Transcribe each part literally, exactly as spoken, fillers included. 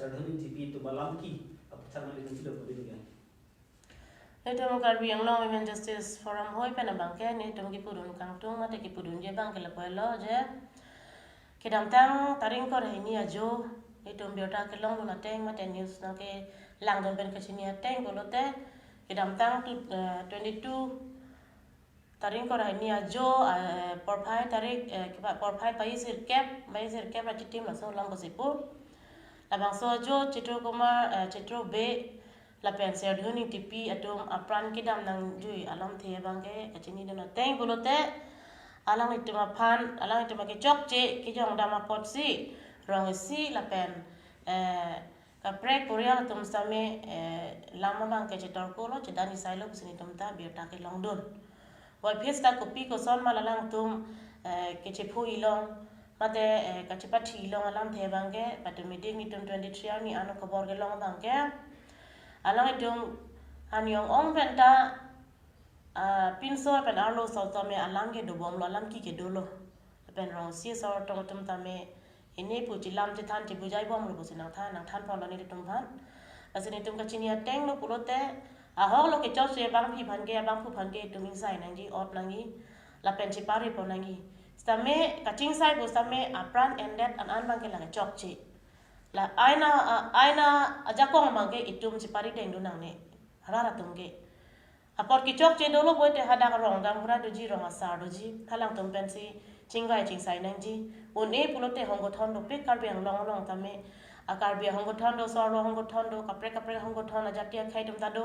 Serdhani T P atum alam ki aphuthak nanglitum si do pabin ke. Netum Karbi Anglong Women Justice Forum hoi pen abangke netum kipudun kangtung mate kipudunji abangke lapulo je kedamtang tarik ingkoi ra hini ajo netum birta kelongdun ateng mate news nangkelangdun pen kachini ateng pulote kedamtang tu, eh, twenty-two tarik ingkoi ra hini ajo, eh, porphai tarik, eh, kipa porphai pais sirkep, pais sirkep ra chitim laso alam pusi pu. Labangso ajo Chitro Kumar, eh, Chitro Bey, lapen Serdhani T P atum apran kedam nangjui alamthe abangke kachinidun ateng pulote, alanglitum aphan, alanglitum akechokche kejongdam apotsi rong isi lapen, eh, kaprek porial atum sitame, eh, lam abangke chetorkolo, chedan isailo pusi netum ta birta kelongdun. Puvoiphit ta kopi koson ma alangtum, eh, kachepho ilong mate, eh, kachepathi ilong alamthe abangke patumi dik netum twenty-three arni ano khobor kelong abangke alanglitum ani ong-ong pen ta, ah, pinso pen arloso tame alam kedobomlo, alam ki kedolo. Pen rong isi asor tong atum tame ini pu chelam chethan chebujai bomlo pusi nangthan, nangthan ponlo netum aphan. Lasi netum kachini atenglo pulote ahoklo kechokche abangpi aphan ke, abangphu aphan ke itum ingsai nangji, ot nangji, lapen chepari pon nangji. Sitame kachingsai pu sitame apran endet an an abangke la kechokche. La aina, a-, aina ajakong abangke itum chepari dengdun nangne. Rat atum ke. Apot kechokche dolo pulote hadak rong gaonbura doji, rong asar doji, halangtum pensi chingvai chingsai nangji. Un-e pulote honggothon dopik Karbi Anglong along tame, a Karbi honggothon do, sorlo honggothon do, kaprek kaprek honggothon ajati akhei atum ta do.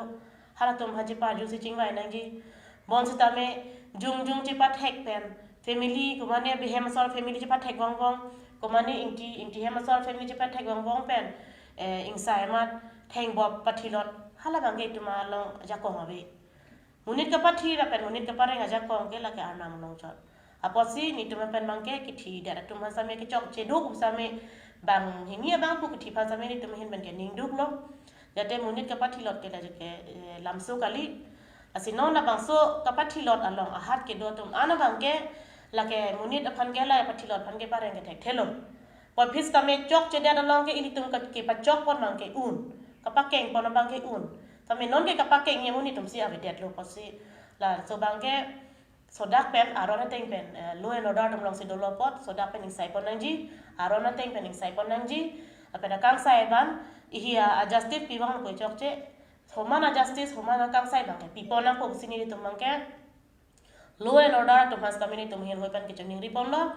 Halatum aphan cheparjusi chingvai nangji. Bonsitame jongjong chepathek pen family, komane bihem asor family chepathek vangvang, komane ingti, ingti hem asor family chepathek vangvang pen, eh, ingsai amat thengbop pathilot, hala abangke itum along ajakong ave. Monit kapathi lapen monit kapareng ajakong ke lake arnam along chot. Apotsi netum pen abangke kithi det atum aphan sitame kechokche do pu sitame banghini abangphu kithi aphan sitame netum ahin pen ke ningduklo. Jate monit kapathilot ke lake, eh, lamso kali. Lasi non labangso kapathilot along ahat kedo atum an abangke lake monit aphan ke la pathilot aphan ke pareng kethekthelo. Puvoiphit sitame chokche det along ke ilitum ke-, kepachok pon abangke un, kapakeng pon abangke un. Tame non ke kapakeng ye monit atumsi avedetlo pusi laso abangke sodak pen aron ateng pen, eh, law and order atum alongsi dolo apot sodak pen ingsai pon nangji, aron ateng pen ingsai pon nangji, lapen akangsai abang, ihi a, a justice pivang pu chokche, homan a justice, homan akangsai abangke pipon nangpo pusi netum abangke law and order atum aphan sitame netum ahin hoi pen kechoningri ponlo.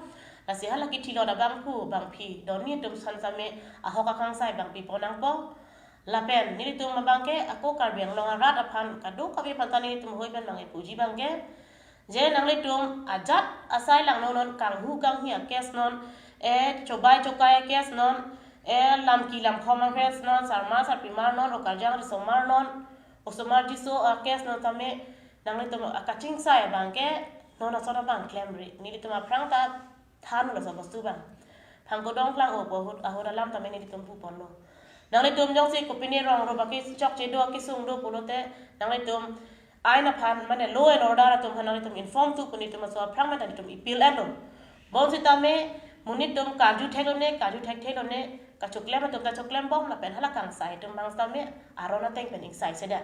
Lasi hala kithilot abangphu, bangphi, doni atum aphan sitame ahok akangsai abang pipon nangpo. Lapen netum abangke ako Karbi Anglong arat aphan kadokave aphan ta netum hoi pen abangke puji abangke je nanglitum ajat asai langno non, kanghu kanghi a case non, eh, chobai chokai a case non, eh, lamki lamkhom a case non, sarmar sarpimar non, okarjang risomar non, osomar jiso a case non tame nanglitum akachingsai abangke non ason abang klemri. Nelitum aphrang ta thanlo laso bostu abang. Phangkodong klang-o pu ahut, ahut alam tame nelitum puponlo. Nanglitum jongsi kopine rong ro baki chokche do, kesung do pulote nanglitum ain aphan, mane law and order atum aphan nanglitum inform thu pu netum aso aphrang mate netum appeal enlo. Bonsitame monit atum karju theklone, karju thektheklone, kachoklem atum ta choklembom lapen hala kangsai atum abang sitame aron ateng pen ingsai sedet.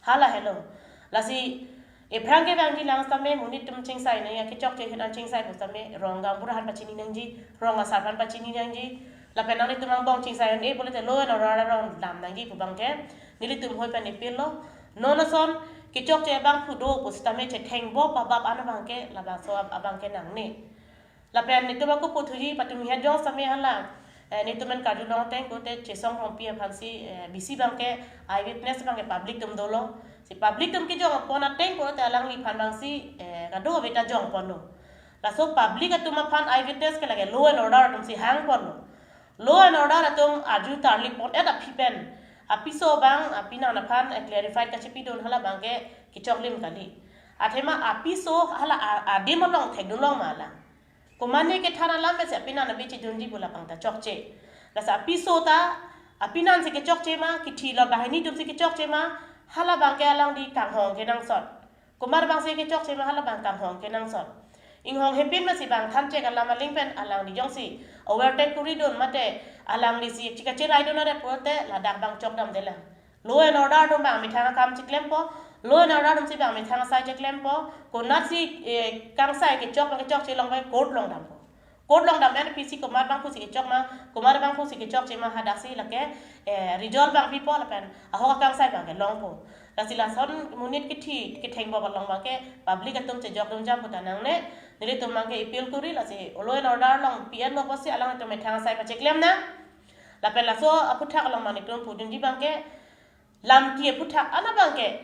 Hala helo. Lasi ephrang kevangji lang sitame monit atum chingsai nangji, kechokche ahin an chingsai pu sitame rong gaonbura aphan pachini nangji, rong asar aphan pachini nangji. Lapen nanglitum angbong chingsai un-e pulote law and order arong dam nangji pu abangke nelitum hoi pen appeal lo. Non ason kechokche abangphu do pu sitame chethengbo pabap an abangke labangso ab-, abangke nangne. Lapen netum ako puthuji patumi het jong sitame hala, eh, netum pen karjulong ateng kote Chesong Rongpi aphansi, eh, bisi abangke eyewitness abangke public atum dolo. Si public atum kejong apon ateng kote alangliphan abangsi, eh, kadokave ta jong ponlo. Laso public atum aphan eyewitness ke lake law and order atumsi hang ponlo. Law and order atum arju tarlip pon-et aphi pen apiso abang apinan aphan, eh, clarified kachepidun hala abangke kechoklim kali. Athema apiso hala a-, adim along thekdunlong ma alang. Komane kethan alam pensi apinan abi chedunji pu labang ta chokche. Lasi apiso ta apinansi kechokche ma, kithilot banghini atumsi kechokche ma, hala abangke alangli kanghong kenangsot. Komat abangsi kechokche ma hala abang kanghong kenangsot. Inghong hepin masi bang thanchek alam aling pen alangli jongsi Overtake kuri dun mate alangli si chikachirai dun aret pulote ladak abang chokdamdelang. Law and order atum abang methang akam chiklempo, law and order atum si abang methang asai chiklempo, konatsi, eh, kangsai kechok, kechokche along abang court along dampo. Court along dam, N P C komat abang pusi kechok ma, komat abang pusi kechokche ma, hadaksi lake, eh, result abang pipo lapen ahok akangsai abangke longpo. Lasi lason monit kithi, ketheng bop along abangke public atum chejok dunjam pu ta nangne, nelitum abangke appeal kuri, lasi law and order along P N lo pusi alangtum methang asai pachiklem nang. Lapen laso aphuthak along abang nelitum pudunji abangke, lamki aphuthak ana abangke,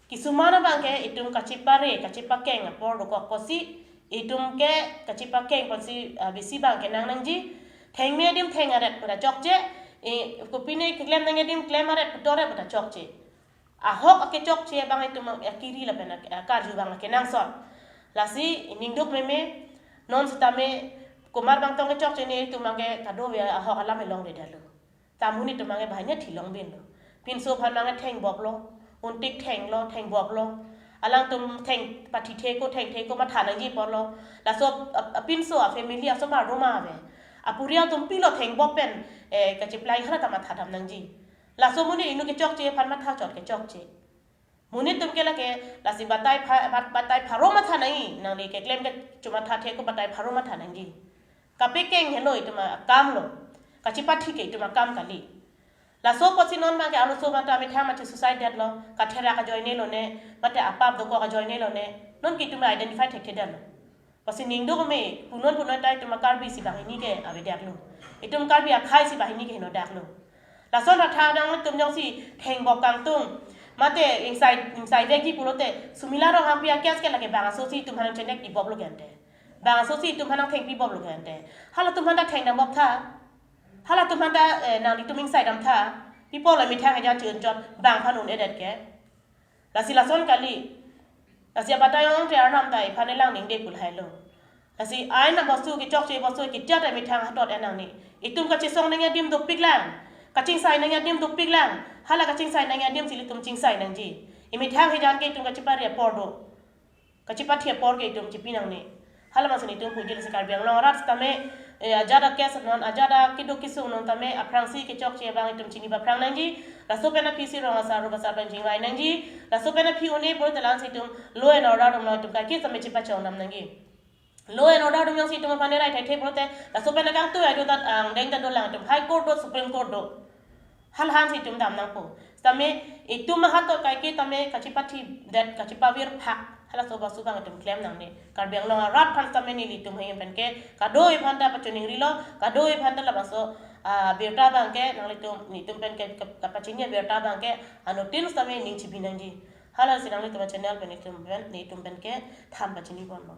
kisuman abangke itum kachipare, kachipakeng apor dokok pusi, itum ke kachipakeng pusi, ah, bisi abangke nang nangji. Thengme adim theng aret pu ta chokche, e, kopine keklem nangji adim klem aret pu ta aret pu ta chokche. Ahok akechokche abang itum akiri lapen ak-, akarju abang akenangsot. Lasi ningduk meme, non sitame komat abang tong kechokche ne itum abangke kadokave ahok alam elongledetlo. Ta monit atum abangke banghini thilong binlo. Pinso aphan abangke theng boplo, untik thenglo, theng boplo. Alangtum theng pathitheko, thengtheko matha nangji apotlo. Laso ap-, apinso, afamily asomar doma ave. Apurial atum pilo theng bop pen, eh, kachiplai hala ta matha dam nangji. Laso monit inut kechokche aphan matha chot kechokche. Monit atum ke lake, lasi batai pha-, bat-, batai pharo matha nangji, nangli keklem ke chomathatheko batai pharo matha nangji. Kapekeng helo itum akamlo, kachipathi ke itum akam kali. Laso apotsi non abangke arloso mate amethang mate suicide detlo, katherak ajoinelone, mate apap dokok ajoinelone, non ke itum identify thekthedetlo. Pusi ningduk me, punon punon ta itum Karbi si banghini ke avedetlo. Itum Karbi akhei si banghini ke henodaklo. Lason atha dang itum jongsi theng bop kangtung, mate ingsai, ingsai vekji pulote, Sumila Ronghangpi a-case ke lake bang asosi itum aphan nangchenek pi boplo ke ante. Bang asosi itum aphan nangthengpi boplo ke ante. Halatum aphan ta thengdam boptha. Halatum aphan ta, eh, nanglitum ingsai damtha. Pi pulo methang ejan chun chot bang aphan un-edet ke. Lasi lason kali. Lasi abatai ong te arnam ta iphan elang ningde pu lahailo. Lasi ain abostu kechokche abostu kejat amethang hatot enang ni. Itum kachesong nangji adim dopiklang. Kachingsai nangji adim dopiklang. Hala kachingsai nangji adim si ilitum chingsai nangji. Emethang ejan ke itum kachipare apor do. Kachipathi apor ke itum chipi nangne. Hala masi nelitum puji, lasi Karbi Anglong arat sitame, eh, ajat a-case non, ajat akeduk kesung non tame, aphrangsi kechokche abang itum chini baphrang nangji. Laso pen aphi si rong asar rup asar pen chingvai nangji. Laso pen aphi un-e pulote lasi itum law and order atum along itum kaike tame chipachongdam nangji. Law and order atum jongsi itum aphan erai thekthe pulote, laso pen akangtui ajo ta angdeng ta dolang itum, High Court do, Supreme Court do. Halahan si itum dam nangpo. Sitame itum ahatot kaike tame kachipathi det, kachipavir phak. Halaso abostu abang itum klem nangne. Karbi Anglong arat aphan sitame nelitum ahin pen ke kadokave aphan ta pachoningrilo, kadokave aphan ta labangso, ah, birta abangke nanglitum, nelitum pen ke, ke, kapachini abirta abangke anuttin sitame ning chibi nangji. Halasi nanglitum a-channel pen itum pen, nelitum pen ke than pachini ponlo.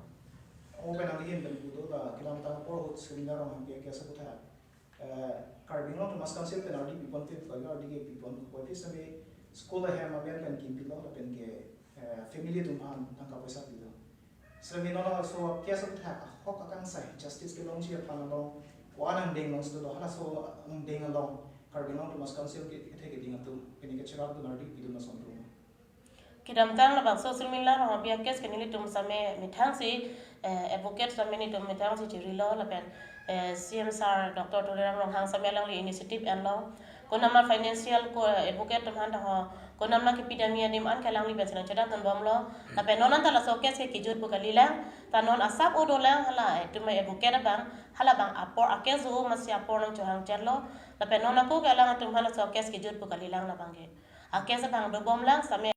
O pen nangli ahin pen pu do ta, kedamtang apor ahut Sumila Ronghangpi a-case aphuthak, eh, Karbi Anglong Autonomous Council pen ardi pipon te, kali ardi ke pipon ko, pi sitame school ahem amen pen kimpilo lapen ke, eh, family atum aphan tangka poisa pilo. Sitame non laso case aphuthak ahok akangsai justice kelongji aphan along ko-an angdeng alongsi dolo, halaso angdeng along Karbi Anglong Autonomous Council ke, kethe keding atum pini kacherap dun ardi pidun ason atum. Kedamtang labangso Sumila Ronghangpi a-case ke nelitum sitame methang si, eh, advocate sitame nelitum methang si chirilo lapen, eh, C M sir Doctor Tuliram Ronghang sitame alangli initiative enlo. Konatma financial ko, advocate atum aphan ta ho, konatma kepidamji adim an ke alangli pen si nangchedap dunbomlo. Lapen non anta laso case ke kejut pu kalilang. Ta non asap o dolang hala, eh, itum advocate abang, hala abang apor a-case o masi apor nangchohang chetlo. Lapen non ako ke alanglitum aphan laso case kejut pu kalilang labangke. A-case abang dobomlang sitame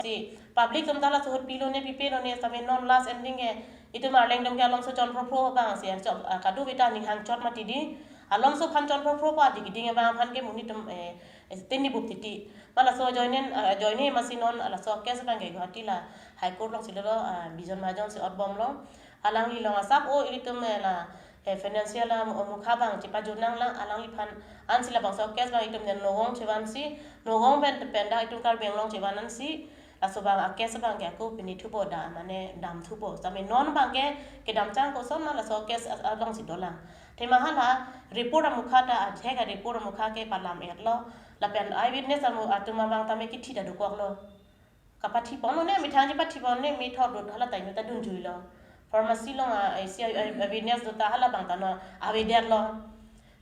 si public atum ta laso ahut pilone pipelone sitame non last ending ke itum arleng atum ke alomso chonphrophro abang si, so, ah, kadokave ta ning hangchot mati di. Alomso aphan chonphrophro pa di keding abang aphan ke monit atum, eh, eh, tini bup titi. Ma laso ajoine, ah, ajoine masi non laso case abangke Guwahati la High Court alongsi dolo, ah, Bijon Mahajon si otbomlo. Alangli along asap o ilitum, eh, la, eh, financial, ah, mukha abang chepajut nanglang, alangliphan ansi labangso case abang itum pen Nagaon chevansi, Nagaon pen pen dak itum Karbi Anglong chevan ansi, laso abang a-case abangke ako pini thupo da, mane dam thupo. Sitame non abangke kedamtang koson ma laso case a-, alongsi dolang. Athema hala report amukha ta, athek a-report amukha ke palam-etlo. Lapen eyewitness amu-, atum abang tame kithi ta dokoklo. Kapathi ponlone, methang chepathi ponlone, methot dut hala ta inut ta dunjuilo. Pharmacy along a, isi a, a, awareness do ta hala abang ta non avedetlo.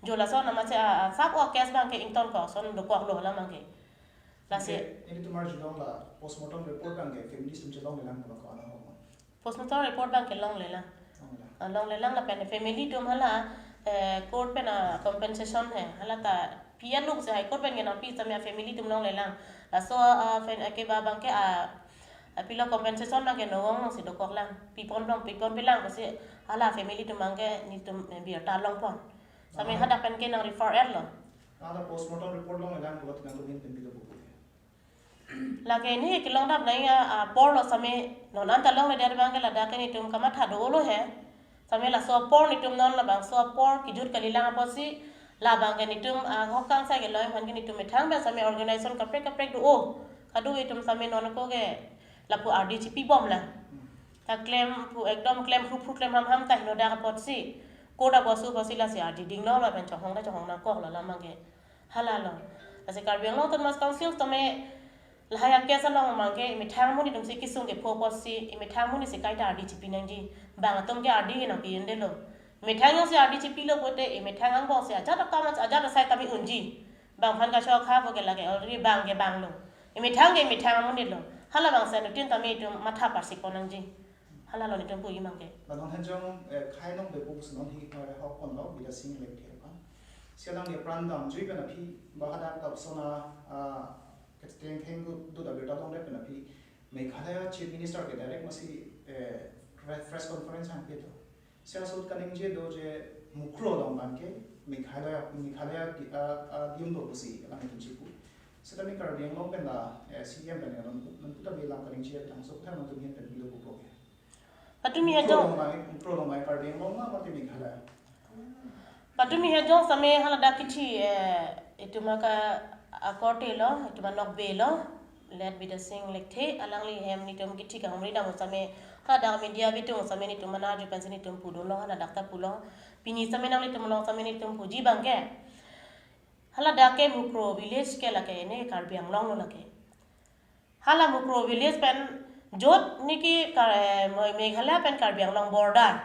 Jo lason amatsi a, a, sap o case abangke ingtonkok ason dokoklo hala abangke. Lasi Anke, ilitum arjulong la postmortem report abangke family atum chelonglelang pulo ko-an ahok ma? Postmortem report abangke longlelang. Longlelang. Ah, longlelang lapen family atum hala, eh, court pen a compensation he, hala ta pi aluk se High Court pen ke nangpi tame family atum longlelang. Laso, ah, pen, eh, keba abangke, ah, ah, pilo compensation abangke nowong nong si dokoklang. Pipon dong, pipon pilang pusi hala family atum abangke nelitum, eh, birta longpon. Tame Ah. hadak pen ke nang refer etlo. Hala postmortem report longlelang pulo nangtum ahin pen pilo pupo. Lake ne kelongdam nangji a, apor lo tame non anta longledet abangke ladak ke nelitum kamatha dolo he. Tame laso apor nelitum non labangso apor kejut kalilang apotsi labangke nelitum, ah, ahok kangsai kelong aphan ke nelitum methang abang tame organization kaprek kaprek do-o. Kadokave atum tame non ako ke lapu ardi chipibomlang. Ta klempu ekdom klem phru phru klem hamham ta henodak apotsi court abosu apotsi lasi ardi dinglo lapen chonghong ta chonghong nangkoklo hala abangke. Halalo. Lasi Karbi Anglong Autonomous Council tame lahai a case along abangke imethang amonit atumsi kesung kepho apotsi imethang amonit si kaita ardi chipi nangji. Bang atum ke ardi nangpi-endetlo. Imethang jongsi ardi chipilo pulote imethang angbong si ajat akam ajat asai tame unji. Bang aphan kachokha pu ke lake already bang ke banglo. Imethang ke imethang amonitlo. Hala abang si anuttin tame itum matha parsikpon nangji. Halalo nelitum pu-i abangke. Ba non hanjong, eh, khai nong bepo pusi non hi, eh, hokponlo, Bidya Sing Lekthe aphan. Si alangli apran damjui pen aphi, ba hadak kapson a, ah, kachetheng theng do, do da birta longdet pen aphi, Meghalaya Chief Minister ke direct masi, eh, pre-, press conference hangpilo. Si ahut kaningje do je Mukroh along abangke, Meghalaya, Meghalaya di, ah, ah, dim do pusi, alangtum chipu. Setame Karbi Anglong pen la, eh, C E M pen la non, non puta bilang kaningje, tangso kutha nangtum ahin pen pilo pupo ke. Patumi Mukroh hajong. Along abang, Mukroh along abang Karbi Anglong ma mate Meghalaya. Patumi hajong tame haladak kithi, eh, itum aka akorte lo, itum anokbe lo, late Bidya Sing Lekthe, alangli hem nelitum kithi kahumri dam tame, haladak media bitung tame nelitum mana arju pensi nelitum pudunlo, haladak ta pulo, pini tame nanglitum along tame nelitum puji abangke. Haladak ke Mukroh village ke lake ne Karbi Anglong lo lake. Hala Mukroh village pen jot niki Kar-, eh, Meghalaya pen Karbi Anglong border.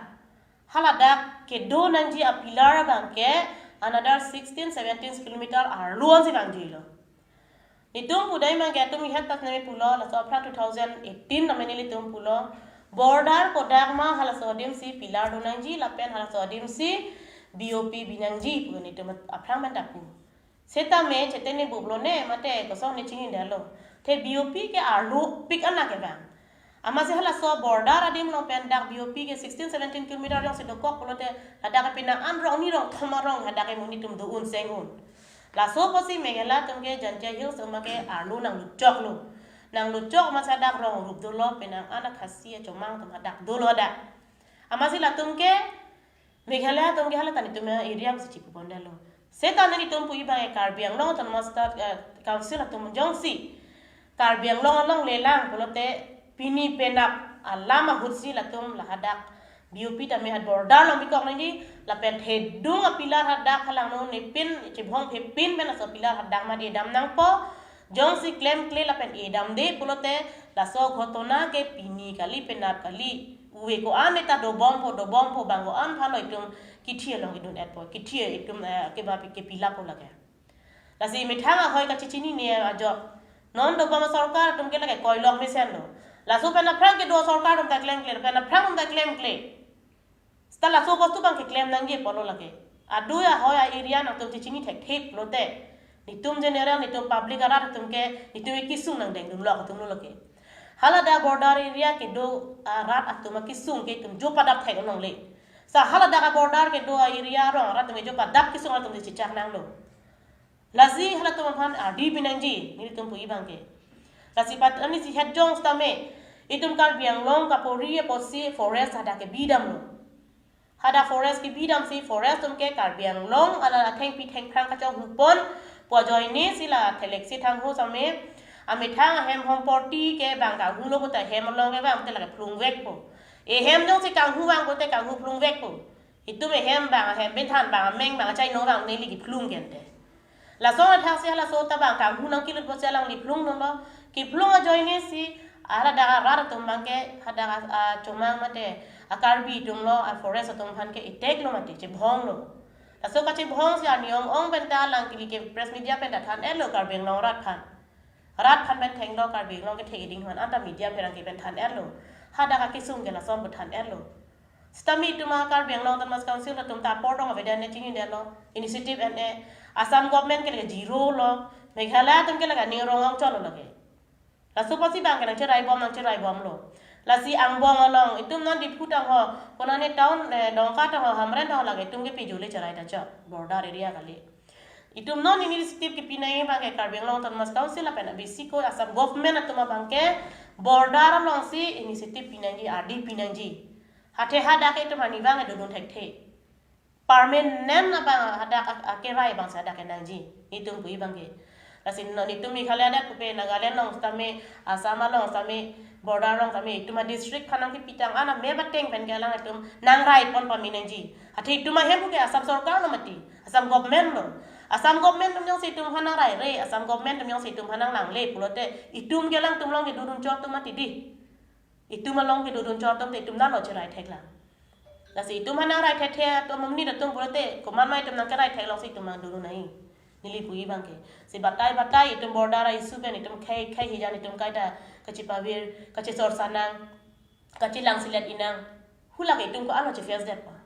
Haladak kedo nangji a pillar abangke another sixteen, seventeen kilometer arlo ansi vangjuilo. Nelitum pudai abangke atum ihet tas nami pulo, laso aphrang two thousand eighteen nami nelitum pulo. Border kodak ma halaso adim si pillar do nangji, lapen halaso adim si B O P bi nangji, pu nelitum aphrang pen ta pu. Setame chetene bublo ne mate koson ne chinidetlo. Te B O P ke arlupik anak ke bang. Amatsi halaso border adim along pen dak B O P ke sixteen, seventeen kilometer jongsi dokok pulote ladak ke penang an rong ni rong thom arong hadak ke mo nelitum do-un seng-un. Laso apotsi Meghalaya atum ke Jaintia Hills atum ke arlo nangluchoklo. Nangluchok amatsi hadak rong rup dolo penang an a Khasi achomang atum hadak dolo hadak. Amatsi latum ke Meghalaya atum ke hala ta nelitum area pusi chipupondetlo. Seta nelitum pu-i abang e Karbi Anglong Autonomous State, eh, Council atum jongsi Karbi Anglong along lelang pulote pini penap alam ahutsi latum lahadak B O P tame ha border along bikok nangji lapen thedung a pillar hadak halangno nepin chibhong phepin pen laso pillar hadak ma edam nangpo. Jongsi klemkle lapen edamde pulote laso ghotona ke pini kali penap kali. Uve ko-an eta dobompo, dobompo bang ko-an phalo itum kithi along idun-etpo. Kithi itum, eh, keba pi-, kepilapo lake. Lasi methang ahoi kachechinine ajok. Non dobom sorkar atum ke lake koilok mesenlo. Laso pen aphrang kedo sorkar atum ta klemkle, pen aphrang atum ta klemkle. Seta laso bostu abang keklem nangji pulo lake. Adu ahoi a area nangtum chechini thekthe pulote. Nelitum general, nelitum public arat atum ke, nelitum ke kesung nangdengdunlok atumlo lake. Haladak border area kedo arat atum akesung ke itum jo padap thek longle. Seta haladak a border kedo a area arong arat atum ke jo padap kesung atum ke chechak nanglo. Lasi halatum aphan ardi pi nangji, nelitum pu-i abangke. Lasi pat ani si het jong setame, itum Karbi Anglong kapori apotsi forest hadak kebidamlo. Hadak forest kebidamsi forest atum ke Karbi Anglong ala athengpi thengphrang kachonghupon pu ajoine si la theleksi thangho tame. Amethang ahem homporti ke bang kanghulo puta hem along ke bang te lake phlungvekpo. Ehem jongsi kanghu vang puta kanghu phlungvekpo. Itum ehem bang ahem benthan bang ameng bang achaino bang neli kephlung gente. Laso athak si halaso ta bang kanghu nangkelut pusi alangli phlungdunlo. Kephlung ajoine si haladak arat atum abangke hadak a, achomang mate A Karbi atum lo, a forest atum aphan ke attack lo mati, chebhong lo. Laso kachebhong si arni ong ong pen ta alang kili ke press media pen ta than-et lo Karbi Anglong arat aphan. Arat aphan pen thenglo, Karbi Anglong kethe keding aphan anta media pherangke pen than-et lo. Hadak akesung ke lason pu than-et lo. Sitame itum a Karbi Anglong Autonomous Council atum ta apor tong avedet ne chinine lo, initiative en-e. Assam government ke lake zero lo, Meghalaya atum ke lake aning rong ong cholo lake. Laso apotsi bang ke nangcherai bom, nangcherai bom lo. Lasi angbong along, itum non Diphu tang ho, konane town, eh, Dongka tang ho, Hamren tang ho lake itum ke pejole cherai ta chok, border area kali. Itum non initiative kepi nangji bang ke Karbi Anglong Autonomous Council lapen abisi ko Assam government atum abang ke border alongsi initiative pi nangji, ardi pi nangji. Hathe hadak ke itum arnivang ke dodun thekthe. Permanent abang hadak ak-, akerai abang si hadak ke nangji. Itum pu-i bang ke. Lasi non itum Meghalaya adet pupe, Nagaland along sitame, Assam along sitame, border along sitame, itum a district aphan nangkepi tang an a map ateng pen ke alang itum nangrai pon pame nangji. Athe itum ahem ke Assam sorkar lo mati, Assam government lo. Assam government atum jongsi itum aphan nangrai re, Assam government atum jongsi itum aphan nanglangle pulote, itum ke alangtum along kedodun chot atum mati dei. Itum along kedodun chot atum te itum nalo cherai thek lang. Lasi itum aphan nangrai thekthe atum amonit atum pulote, komatma itum nangkerai thek alongsi itum nangdodun nangji. Neli pu-i bang ke. Si batai batai itum border a issue pen itum khei khei hijan itum kaita kachepavir, kachechorsa nang, kachelang selet inang. Hula ke itum ko-an lo che-face det pa.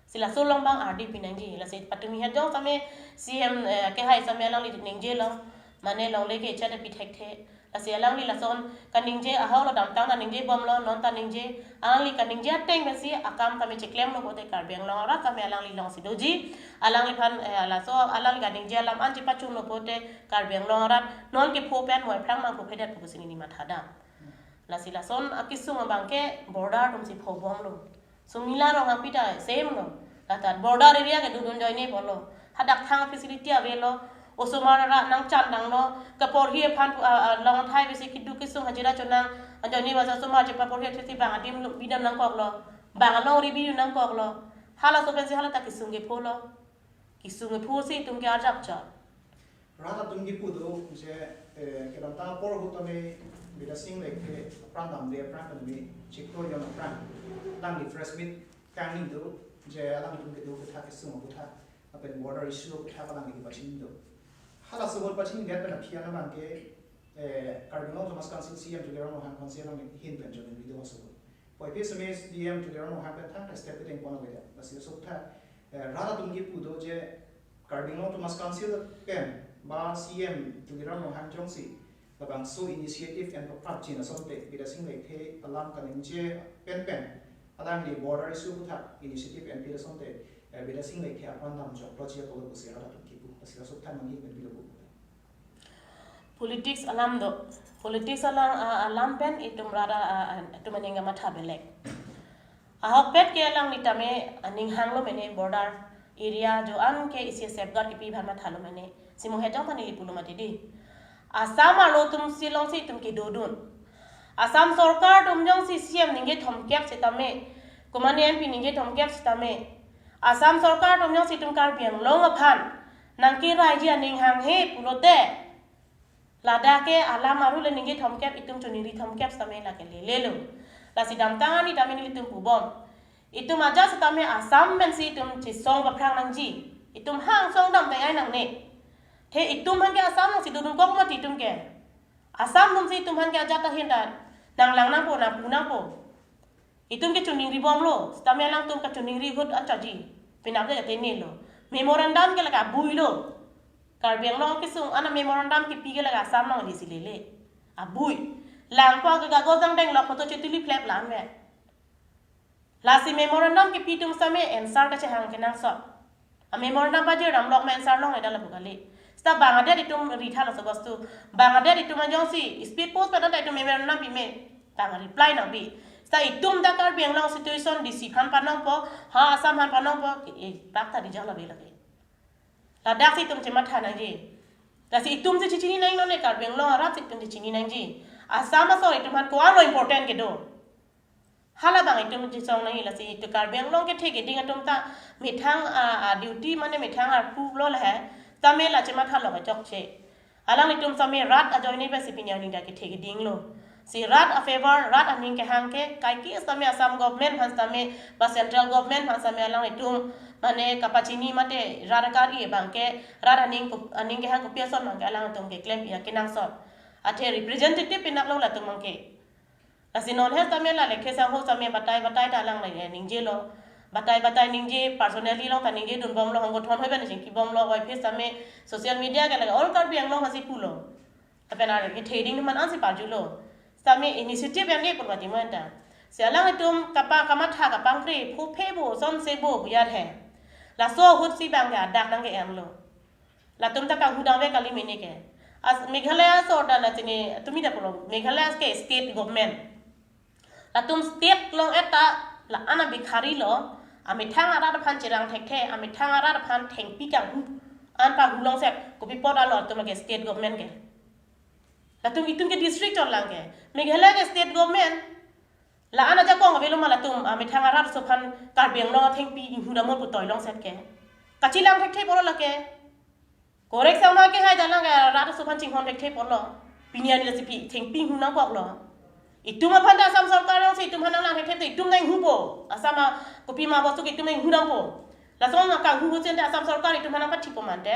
Si laso along bang ardi pi nangji. Lasi patumi het jong sitame C M, eh, kehai sitame alangli ningjelo. Mane longle ke chat pi thekthe. Lasi alangli lason kaningje ahau lo, damtang ta ningje bom lo, non ta ningje. Alangli kaningje ateng pensi akam kami cheklem lo pote Karbi Anglong arat kami alangli alongsi doji. Alangliphan, eh, laso alangli kaningje alam an chepachun lo pote Karbi Anglong arat non kepho pen moi phrang mang pho phedet pu si neli matha dam. Lasi lason akesung abang ke border atum si pho bom lo. Sumila Ronghangpi ta same lo. Lata border area kedodun ajoine bom lo. Hadak thang facility avelo. Osomar arat nangchan tanglo. Kaporhi aphan pu-, a, a, long thai besi keduk kesung hajira chonang. Ajoine basa osomar chepaporhi athesi bang adim lo, bidam nangkok lo. Bang alongri bi nangkok lo. Halaso pensi hala ta kesung kepho lo. Kesung kepho si itum ke arjap cha. Rat atum kipu do je, eh, kedamtang apor ahut tame Bidya Sing Lekthe apran damde apran tame chiklo jon apran alangli press meet kangni do je alangtum kedo ketha kesung aputhak lapen border issue aputhak alangli pachini do. Halaso ahut pachini det pen aphi an abang ke, eh, Karbi Anglong Autonomous Council C M Tuliram Ronghang aphansi alangli ahin pen choningri do laso ahut. Puvoiphit sitame C M Tuliram Ronghang pen thang step kedeng pon avedet. Lasi laso aputhak, eh, rat atum kipu do je Karbi Anglong Autonomous Council pen ba C M Tuliram Ronghang jongsi labangso initiative en paprapjin asonte Bidya Sing Lekthe alam kaningje pen pen alangli border issue aputhak initiative enpi asonte, eh, Bidya Sing Lekthe apran damjoklo ji apot pusi rat atum kipu. Lasi laso aputhak nanghi pen pilo pu. Politics alam do. Politics alam, a, alam pen itum rat a, a, itum aning kamatha belek. Ahokpet ke alangli tame aning hanglo mene border area jo-an ke isi safeguard kipi aphan mathalo mene. Si mo het jong ta neli pulo mati dei. Assam arlo atum si alongsi itum kedodun. Assam sorkar atum jongsi C M ningje thomkep sitame, komane M P ningje thomkep sitame, Assam sorkar atum jongsi itum Karbi Anglong aphan nangkeraiji aning hanghe pulote, ladak ke alam arlo le ningje thomkep, itum choningri thomkep sitame lake lele lo. Lasi damtang ani tame nelitum pubom. Itum ajat sitame Assam pensi itum chesong paphrang nangji. Itum hang song dam teng ai nangne. The itum aphan ke Assam alongsi dodun kok mati itum ke. Assam atumsi itum aphan ke ajat ahin ta nanglang nangpo, nangpu nangpo. Itum ke choningri bomlo, sitame alangtum kachoningri ahut an chaji. Penap le jate nelo. Memorandum ke lake abui lo. Karbi Anglong kesung an a memorandum kipi ke lake Assam along dei si lele. Abui. Langpo ke kagos dang deng lok photo chetuli phlep la-an ve. Lasi memorandum kipi atum sitame answer kachehang kenangsot. A memorandum pajir dam lok me answer longle dala pu kali. Sita bang adet itum ritha laso bostu. Bang adet itum ajongsi speed post pen ta itum memorandum pime. Tang reply nangpi. Sita itum ta Karbi Anglong situation D C aphan panongpo, ha Assam aphan panongpo, ke, eh, pak ta rijang la be lake. Ladaksi itum chematha nangji. Lasi itum si chechini nangji non ne Karbi Anglong arat si itum chechini nangji. Assam asor itum aphan ko-an lo important kedo. Hala bang itum chesong nangji. Lasi itum Karbi Anglong kethe keding atum ta methang a, a duty mane methang arpu lo lahe. Tame la chematha lo kachokche. Alanglitum sitame rat ajoine pensi pini arni ta kethe keding lo. Si rat a-favor, rat aning kehang ke, kaike sitame Assam government aphan sitame, ba central government aphan sitame alanglitum, mane kapachini mate rat akari abang ke, rat aning ko-, aning kehang kopi ason abang ke alangtum ke klempi akenangsot. Athe representative pinak lo latum abang ke. Lasi non he sitame la Lekhe Sangho sitame batai batai ta alang le ningjelo. Batai batai ningje personally along ta ningjedun bomlo, honggo thon hoi ban chingki bomlo, oi phis sitame social media ke lake all Karbi Anglong aphansi pulo. Lapen ar kethe ding atum aphan ansi parjulo. Sitame initiative yang ke purvati mo anta. Si alanglitum kapa kamatha kapangkre, phu phe bo, son se bo, buyat he. Laso ahut si abang ke adak nang ke-emlo. Latum ta kanghu dam ave kali mene ke. As Meghalaya sorda na chini tumi ta pulo. Meghalaya ke state government. Latum state along eta la-an abikhari lo, amethang arat aphan cherang thekthe, amethang arat aphan thengpi kanghu an pahulongset, kopi apot alo latum ke state government ke. Latum itum ke district chotlang ke. Meghalaya ke state government. La-an ajakong avelo ma latum, amethang arat aso aphan Karbi Anglong athengpi inghu dam pu toi longset ke. Kachelang thekthe apotlo lake. Korek sama ke hai dalang ke rat aso aphan chinghon thekthe apotlo. Pini arni lasi pi, thengpi inghu nangkoklo. Itum aphan ta Assam sorkar alongsi itum aphan nanglang thekthe, itum nang inghupo. Assam a kopi ma bostu ke itum nang inghu dampo. Lason nang kanghu husen ta Assam sorkar itum aphan nangpathikpo mante.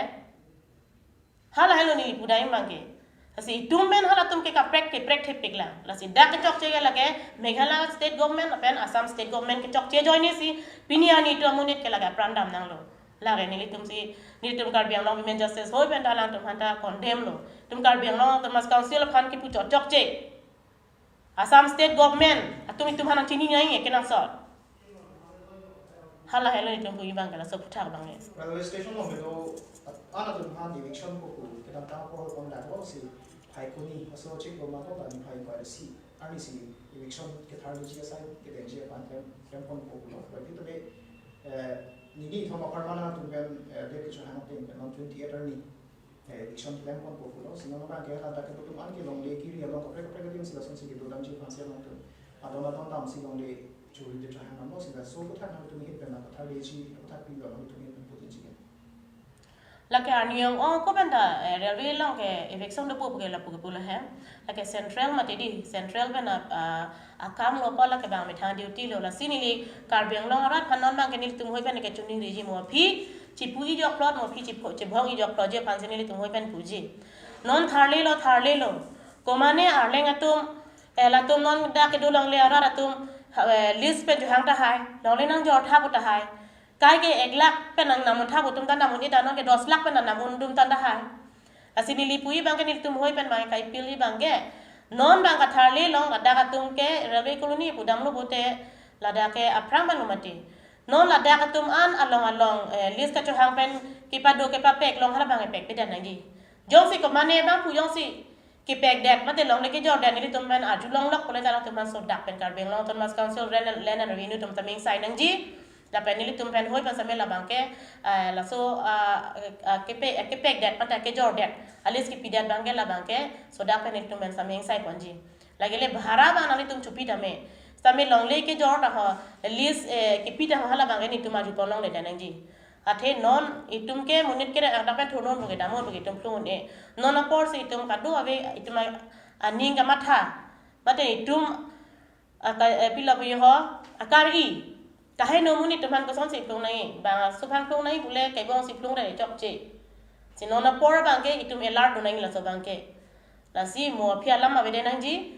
Hala helo neli pudai abang ke. Lasi itum pen halatum ke kaprek keprek thepik lang. Lasi dak kechokche ke lake Meghalaya state government lapen Assam state government kechokche ajoine si pini arni itum amonit ke lake apran dam nanglo. Lake nelitum si, nelitum Karbi Anglong Women Justice hoi pen ta alangtum aphan ta condemn lo. Itum Karbi Anglong Autonomous Council aphan kipu chokche. Assam state government atum itum aphan nangchini nai kenangsot. Hala helo itum pu abang ke laso aphuthak abang ke. Railway station along kedo an atum aphan eviction ko ku kedam tang ko kon dak lo si phai kuni aso chik lo ma ko ta niphai ko si arni si eviction ketharji asai kedengji aphan klem klem pon ko ku lo. Berarti tadi, eh, neli thom apar mana atum pen, eh, date kecho hang atum pen non twenty-eight arni, eh, eviction klem pon ko ku lo. Si non abang ke ladak kedo atum an ke longle kiri along kaprek kaprek adim si lasonsi kedo damji aphan si alangtum adon adon damsi longle churi de chahang namo si laso aphuthak nangtum hit pen nangpatharji, aphuthak pilo nangtum hit pen putin chiken. Lake arni ong ong ko pen ta, eh, railway along ke eviction dopo pu ke lapu ke pulo he. Lake central mati di, central pen a, a, akam lo apot lake abang methang duty lo, lasi neli Karbi Anglong arat aphan non abang ke nelitum hoi pen ke chuning riji mo aphi chipu ijok plot mo aphi chipho, chibhong ijok plot ji aphan si nelitum hoi pen puji. Non tharlelo, tharlelo. Komane Arleng atum, eh, latum non dak kedo longle arat atum, ha, eh, list pen chohang tahai. Longle nangjor tha pu tahai. Kaike ek lakh pen nang nam un tha pu atum ta nam un-e ta non ke dos lakh pen nang nam un dum ta tahai. Lasi neli pu abang ke nelitum hoi pen abang ke kai pil abang ke. Non abang katharlelong ladak atum ke railway colony pu damlo pute ladak ke aphrang abang lo mati. Non ladak atum an along along, eh, list kachohang pen kepado kepapek long hala abang kepek pedan nangji. Jongsi komane abang pu jongsi kepekdet mate longle kejordet nelitum pen arjulong lok pule ta alangtum aphan sodak pen Karbi Anglong Autonomous Council Land and, Land and Revenue atum ta me-ingsai nangji. Lapen nelitum pen hoi pen sitame labang ke, eh, laso, ah, ah, kepe, eh, kepekdet mate kejordet a-list kepidet abang ke labang ke sodak pen nelitum pen sitame ingsai ponji. Lake le bhara abang nanglitum chopi tame. Sitame longle kejor ta ho, list, eh, kepi ta ho hala abang ke nelitum arju pon longledet nangji. Athe non itum ke monit kereng angdang pen thurnun pu ke damnon pu ke itum phlung un-e. Non apor si itum kado ave itum a-, aning kamatha. Mate itum aka, eh, pilo pu ho, akari. Kaheno monit atum aphan kosonsi phlung nangji. Bang aso aphan phlung nangji pule kebong si phlung re chokche. Si non apor abang ke itum alert dun nangji laso abang ke. Lasi mo aphi alam avedet nangji.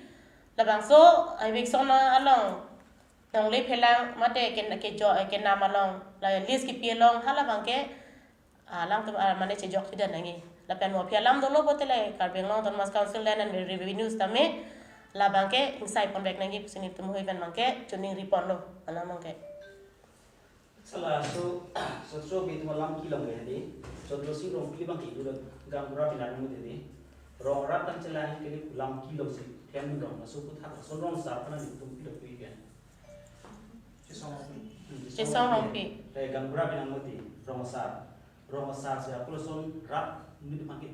Labangso eviction along longle phelang mate ke, kejo, kenam along, la list kepi along hala abang ke, ah, alangtum, ah, mane chejok chidan nangji. Lapen mo aphi alam dolo pute le Karbi Anglong Autonomous Council Land and Revenue sitame labang ke ingsai ponvek nangji pusi nelitum hoi pen abang ke chuning ri ponlo alam abang ke. Sala so, so so bi tuma lam kelong le hadi. So do si rong pili abang ke dulu gang pura pilar nang tadi. Rong rat tang chelai ke di lam kelong si klem rong, laso aphuthak lason rong asar pen nelitum pilo pu ikan. Chesong Rongpi. Hmm, Chesong Rongpi. Rongpi. Eh, gang pura pi nang mati, rong asar. Rong asar si apul lason rat nelitum abang ke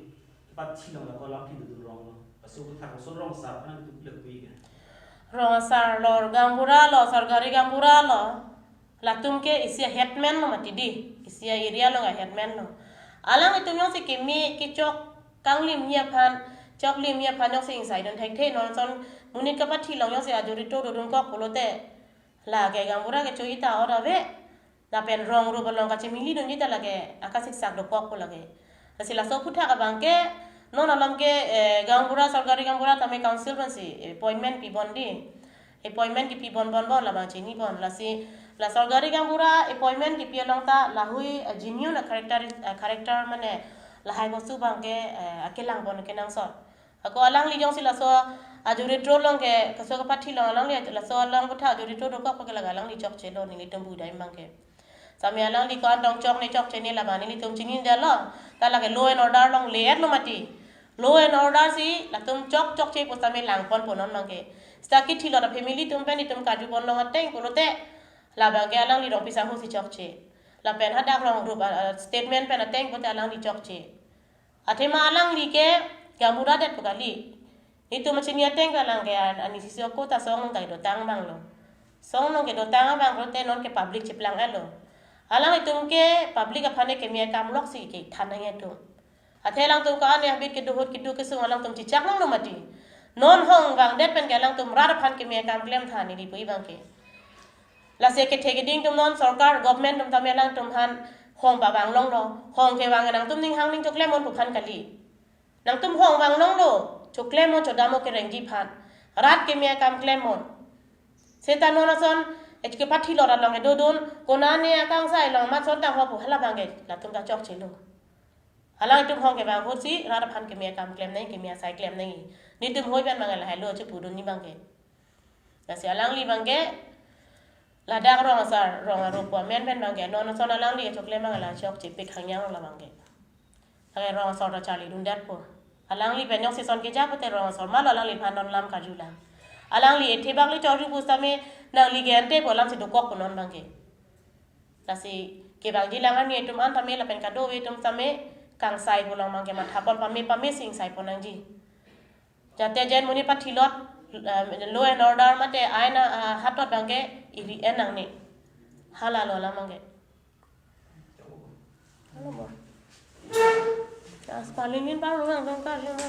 pathi long la kolam thi dudun rong lo. Laso aphuthak lason rong asar pen nelitum pilo pu ikan. Rong asar lo, gang pura lo, sorkari gang pura lo. Latum ke isi a-headman lo mati di. Isi a-area along a-headman lo. Alanglitum jongsi keme kechok kanglimji aphan, choklimji aphan jongsi ingsai dun thekthe non ason Monit kapathi along jongsi ajuri to dodun kok pulote, lake gaonbura ke choi ta ora ave. Lapen rong rup along kachimili dunji ta lake akasiksak dokok pu lake. Lasi laso aphuthak abang ke, non alam ke, eh, gaonbura, sorkari gaonbura tame council pensi appointment pibon di. Appointment kipi bon bon bon labang chini bon. Lasi la sorkari gaonbura appointment kipi along ta lahui, eh, genuine character, eh, character mane lahai bostu abang ke, eh, akelang bon kenangsot. Ako alangli jongsi laso ajuri to along ke, kaso kapathi along alangli laso along aphuthak ajuri to dokok pu ke lake alangli chokchelo, nelitum budai abang ke. Sami alangli ko-an tong chokne chokchene labang nelitum chinine detlo. Ta lake law and order along le-etlo mati. Law and order si latum chok chokche pu sami langpon pu non abang ke. Seta kithilot a-family atum pen itum karju pon long ateng pulote, labang ke alangli rong pisa ho si chokche. Lapen hadak rong rup a, a, statement pen ateng pulote alangli chokche. Athema alangli ke gaonbura det pu kali. Itum machini ateng ke alang ke an, anisi si ako ta song nung ta dotang abang lo. Song nung kedotang abang pulote non ke public cheplang-etlo. Alanglitum ke public aphan ke keme akam lok si kethan nang itum. Athe alangtum ko-an ya habit kedo ahut kedo kesung alangtum chichak nanglo mati. Non hong vangdet pen ke alangtum rat aphan keme akam klem tha neli pu abang ke. Lasi kethe keding atum non sorkar government atum tame alangtum aphan hong pavang longlo. Hong kevang nangtum ning hang ning choklem mon pu aphan kali. Nangtum hong vang longlo, choklem mo chodam mo kerengji aphan. Rat keme akam klem mo. Seta non ason, eh, kepathi along along dodun, konane akangsai along mat ason ta ho pu halabang ke, latum ta chokchelo. Alangtum hong kevang ahut si, rat aphan keme akam klem nang, keme asai klem nang. Nelitum hoi pen abang lahai lo chepudunji abang ke. Lasi alangli abang ke, ladak rong asar, rong arup pu amen pen abang ke, non ason alangli achoklem abang la chokche pik hangyang labang ke. Lake rong asor ta charlidun detpo. Alangli pen jongsi ason keja pute rong asor malo alangliphan non lam karjulang. Alangli ethe bak le chorju pu sami nangli ke ante pu alam si dokok pu non abang ke. Lasi kevangji lang arni atum an tame lapen kadokave atum tame kangsai pu along abang ke matha pon pame pame si ingsai pon nangji. Jate jen monit pathilot, eh, law and order mate ain a, ah, hatot abang ke iri-en nangne. Halalo alam abang ke. Halo mo. Jas palinin parlo nang dong kali mo.